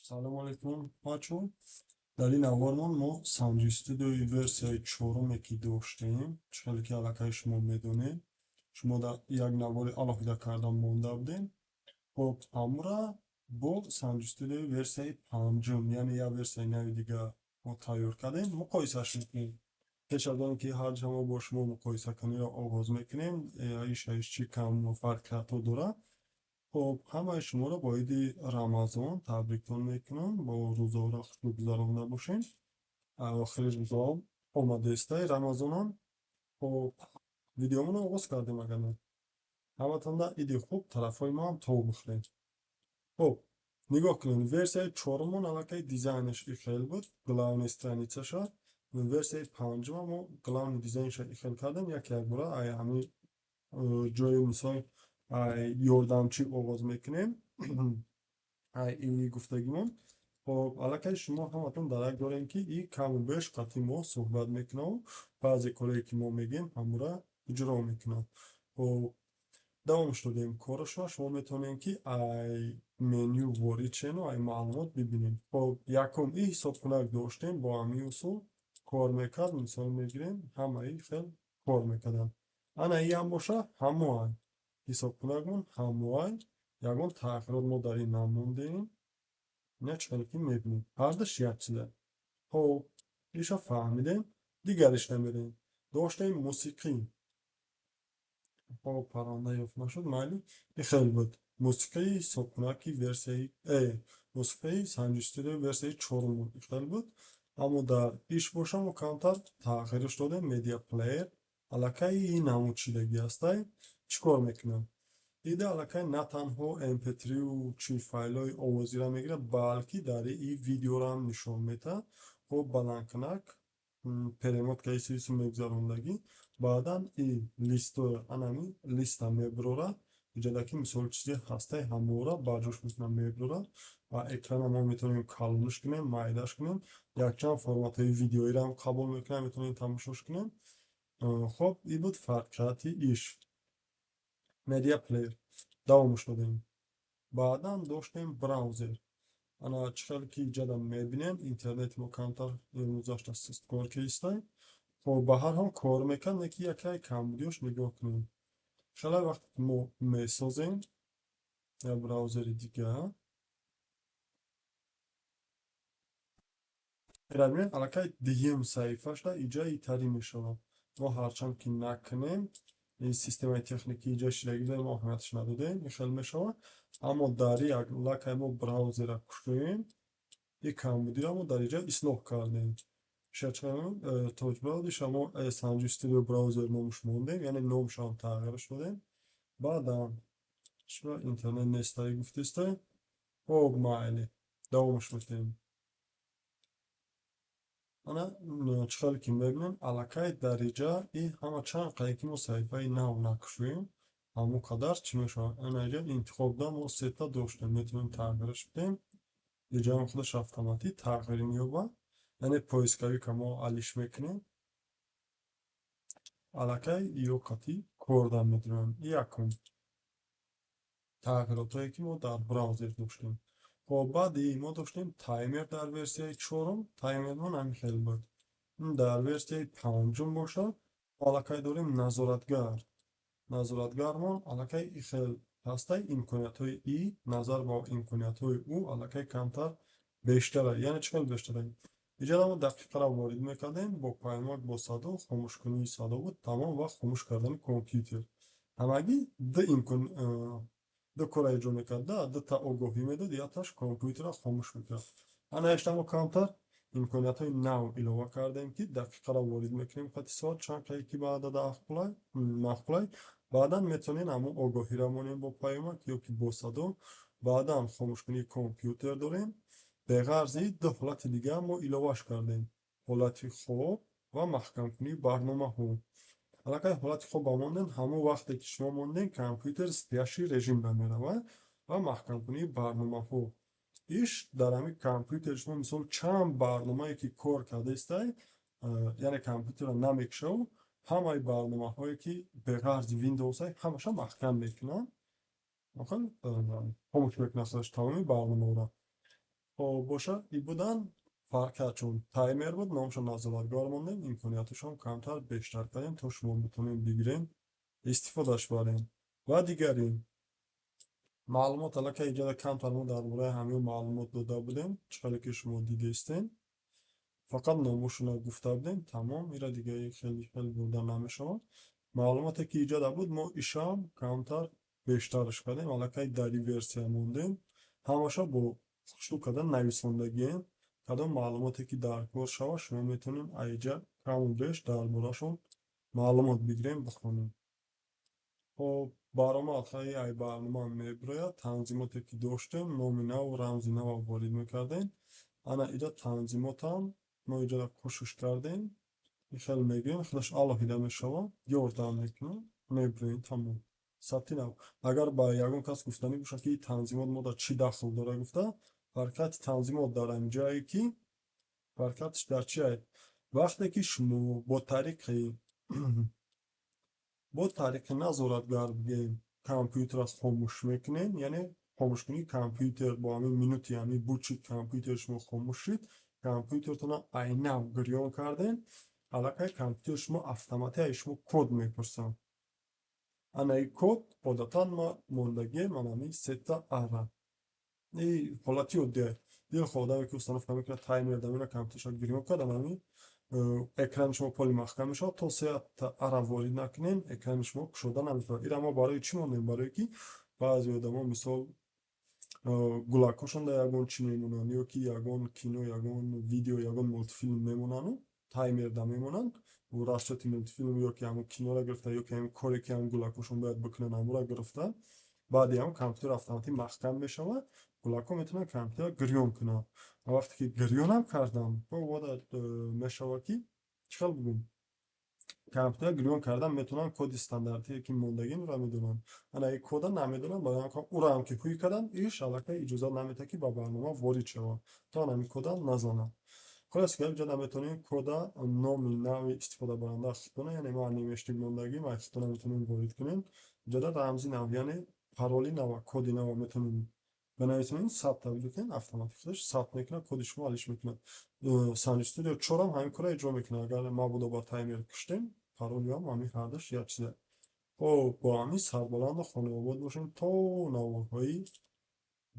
Салому алайкум, бачаҳо. Дар ин навормон мо Санҷи Студиои версияи чоруме, ки доштем, чӣ хеле ки аллакай шумо медонед, шумо дар як навори алоҳида карда монда будем. Хоб, ҳамура бо Санҷи Студиои версияи панҷум, яъне як версияи нави дига мо тайёр кардем, муқоисаш мекунем. Пеш аз он ки ҳар ҷо мо бо шумо муқоисакуниро оғоз мекунем, ишаиш чӣ кам фарқиятҳо дорад. Хоб, ҳамаи шуморо бо иди Рамазон табриктон мекунам, бо рӯзаҳоро хушрӯ гузаронда бошем. Охири рӯзаҳо омадаистаи Рамазонам. Хоб, видеомонро оғоз кардем, агар не. Ҳаматонда иди хуб, тарафҳои мо ҳам тов бихӯред. Хоб, нигоҳ кунед, версияи чорумон аллакай дизайнаш ихел буд, главный страницаша. Версияи панҷума мо главный дизайнша ихел кардем, як якбора ай ҳамин ҷои, мисол, ёрдамчӣ оғоз мекунем, ай ини гуфтагимон. Хоб, аллакай шумо ҳаматон дарак дорем, ки и каму беш қатъи мо суҳбат мекунаву баъзе корое, ки мо мегӯем, ҳамура иҷро мекунад. Хоб, давомаш додем корашро. Шумо метавонед, ки ай меню ворид шавену ай маълумот бибинед. Хоб, якум, и ҳисобкунак доштем, бо ҳамин усул кор мекард. Мисол мегирем, ҳамаи хел кор мекарданд. Ана иам боша, ҳамоай ҳисобкунакмон ҳамоай, ягон тағйирот мо дар ин намондем. Ина чӣ хеле ки мебинед, ҳардуш як чиза. Хоб, иша фаҳмидем, дигариш намерем. Доштем мусиқӣ. Хоб, парранда ёфт нашуд, майли, и хел буд. Мусиқии ҳисобкунаки версияи мусиқии Санҷи Студио версияи чорум буд, и хел буд. Аммо дар иш боша мо камтар тағйирш додем. Медиа плеер аллакай ин намуд шидагӣ ҳастай. Чӣ кор мекунад? Дида, аллакай на танҳо mp3-ю чи файлҳои овозиро мегирад, балки дар и видеоро ҳам нишон медиҳад. Хоб, баландкунак, перемоткаи сирису мегузарондагӣ, баъдан и листо, анами листа мебурорад. Иҷода ки, мисол, чизе ҳастай, ҳамора барҷош мекунад, мебурорад ва экрана мо метавонем калонш кунем, майдаш кунем, якчанд форматҳои видеоиро ҳам қабул мекунем, метавонем тамошош кунем. Хоб, ин буд фарқияти иш медиа плеер. Давомаш додем. Баъдан доштем браузер. Ана чӣ хеле ки иҷода мебинем, интернети мо камтар имрӯзашта суст кор кистай. Хоб, ба ҳар ҳол кор мекард, не ки якай камбудиёш нигоҳ кунем. Хеле вақте ки мо месозем як браузери дига, бинед, аллакай дуюм саҳифашда иҷа итарӣ мешавад. Мо ҳарчанд ки накунем, ин системаи техникии иҷа шидагӣ дорем, мо аҳамияташ надодем, ин хел мешавад. Аммо дар як лакай мо браузера кушоем, ин камбудиро мо дар иҷа ислоҳ кардем. Тоҷбраузер мо Санҷи Студио браузер номаш мондем, яъне номашам тағйираш додем. Баъдан чиба интернет нестай гуфтестай? Хоб, майли, давомаш медиҳем. Ана чӣ хеле ки мебинем, аллакай дар иҷа и ҳама чанд қадр ки мо саҳифаи нав накушоем, ҳамон қадар чӣ мешавад. Ана иҷа интихобда мо сета доштем, метавонем тағйираш бидем. Иҷаам худаш автоматӣ тағйир меёбад, яъне поисковика мо алиш мекунем, аллакай ё қатъӣ корда медиҳем. Якум тағйиротҳое, ки мо дар браузер доштем. Хоб, баъди мо доштем таймер дар версияи чорум, таймермон ҳамин хел буд. Дар версияи панҷум бошад, аллакай дорем назоратгар. Назоратгармон аллакай и хел ҳастай, имкониятҳои и назар ба имкониятҳои ӯ аллакай камтар бештара. Яъне чӣ хел бештара? Иҷода мо дақиқаро ворид мекардем, бо паёмак, бо садо, хомӯшкунии садо буд, тамом вақт хомӯш кардани компютер. Ҳамагӣ ду имкон, ду корро иҷро мекард, дута огоҳӣ медод, якташ компютерро хомӯш мекард. Ана ишта мо камтар имкониятҳои нав илова кардем, ки дақиқаро ворид мекунем, хати соат чанд қае ки ба адада маъқулай, баъдан метавонем ҳамон огоҳиро монем бо паёмак ё ки бо садо, баъдан хомӯшкунии компютер дорем. Беғарзи ду ҳолати дига мо иловаш кардем: ҳолати хоб ва маҳкамкунии барномаҳо. Аллакай ҳолати хоб мондем, ҳамон вақте ки шумо мондем, компютер спящий режимда меравад ва маҳкамкунии барномаҳо. Иш дар ҳамин компютери шумо, мисол, чанд барномае ки кор кардаистай, яъне компютерро намекушаву ҳамаи барномаҳое, ки беғарзи Windows, ҳамаша маҳкам мекунанд, хомӯш мекунад худаш тамоми барномаҳоро. Хоб боша, и будан фарқиятшон. Таймер буд, номшон назоратгар мондем, имконияташон камтар бештар кардем, то шумо битонед бигирем, истифодаш барем. Ва дигари маълумот аллакай иҷода камтар мо дар бораи ҳамин маълумот дода будем, чӣ хеле ки шумо дидестем. Фақат номошонро гуфта будем, тамом, ира дигари хеле хеле бурда намешавад. Маълумоте ки иҷода буд, мо ишам камтар бештараш кардем, аллакай дар ин версия мондем. Ҳамаша бо хушрӯ кардан нависондагием. Кадом маълумоте ки дар кор шавад, шумо метавонед аиҷа каму беш дар борашон маълумот бигирем, бихонем. Хоб, баромад хай ай барнома мебирояд, танзимоте ки доштем, номи нав, рамзи нава ворид мекардем. Ана иҷа танзимотам мо иҷода кӯшиш кардем. Хеле мегӯем, худаш алоҳида мешавад, ёрдам мекунад, мебироем, тамом. Сабти нав. Агар ба ягон кас гуфтанӣ бошад, ки танзимот мо дар чӣ дахл дорад гуфта, фарқияти танзимот дар ҳамин ҷое ки фарқияташ дар чие? Вақте ки шумо бо тариқи назоратгар бигем компютерро хомӯш мекунед, яъне хомӯшкунии компютер бо ҳамин минути ҳамин буд шуд, компютери шумо хомӯш шуд, компютертонро айнав гирён кардем, аллакай компютери шумо автоматик аз шумо код мепурсад. Ана ин код одатан ма мондагием ана ҳамин сета ара. И ҳолати оддие. Дилхоҳ одаме ки установка мекунад, таймер дамина компютершо гирён кард, ана ҳамин экрани шумо поли маҳкам мешавад, то сета ара ворид накунем, экрани шумо кушода намешавад. Ира мо барои чӣ мондем? Барое ки баъзе одамо, мисол, гулакҳошон дар ягон чӣ мемонанд ё ки ягон кино, ягон видео, ягон мультфилм мемонану таймерда мемонанд, расчёти мультфилм ё ки ҳамон киноро гирифта, ё ки ҳамин коре ки ҳамин гулакҳошон бояд бикунанд, ҳамонро гирифта, баъди ҳам компютер автоматик маҳкам мешавад, гулакҳо метавонанд компютерро гирён кунанд. Ва вақте ки гирёнам карданд, мешавад ки чӣ хел бигӯм, компютер гирён кардан метавонанд, коди стандартие ки мондагиро медонанд. Ана ин кода намедонанд, барои ҳамин уро ҳам ки ҳуй карданд, иш аллакай иҷозат наметиҳад, ки ба барнома ворид шавад, то ана ҳамин кода назанад. Холас ки инҷо наметавонем кода, номи нави истифодабаранда худтона, яъне мо анимештик мондагӣ, ма худтона метавонем ворид кунем. Инҷода рамзи нав, яъне пароли нава, коди нава метавонем бинависем, сабт табдил кунем, автоматик худаш сабт мекунад, коди шумо алиш мекунад. Санҷ Студио 4-ам ҳамин корро иҷро мекунад. Агар мабодо ба таймер куштем, паролиам ҳамин ҳардуш як чиза. Хоб, бо ҳамин сарбаланду хонаобод бошем то наворҳои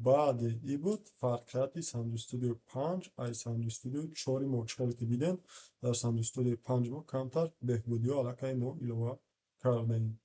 баъде. И буд фарқияти Санҷ Студио 5 ай Санҷ Студио 4 мо. Чӣ хеле ки дидем, дар Санҷ Студиои 5 мо камтар беҳбудиҳо аллакай мо илова кардаем.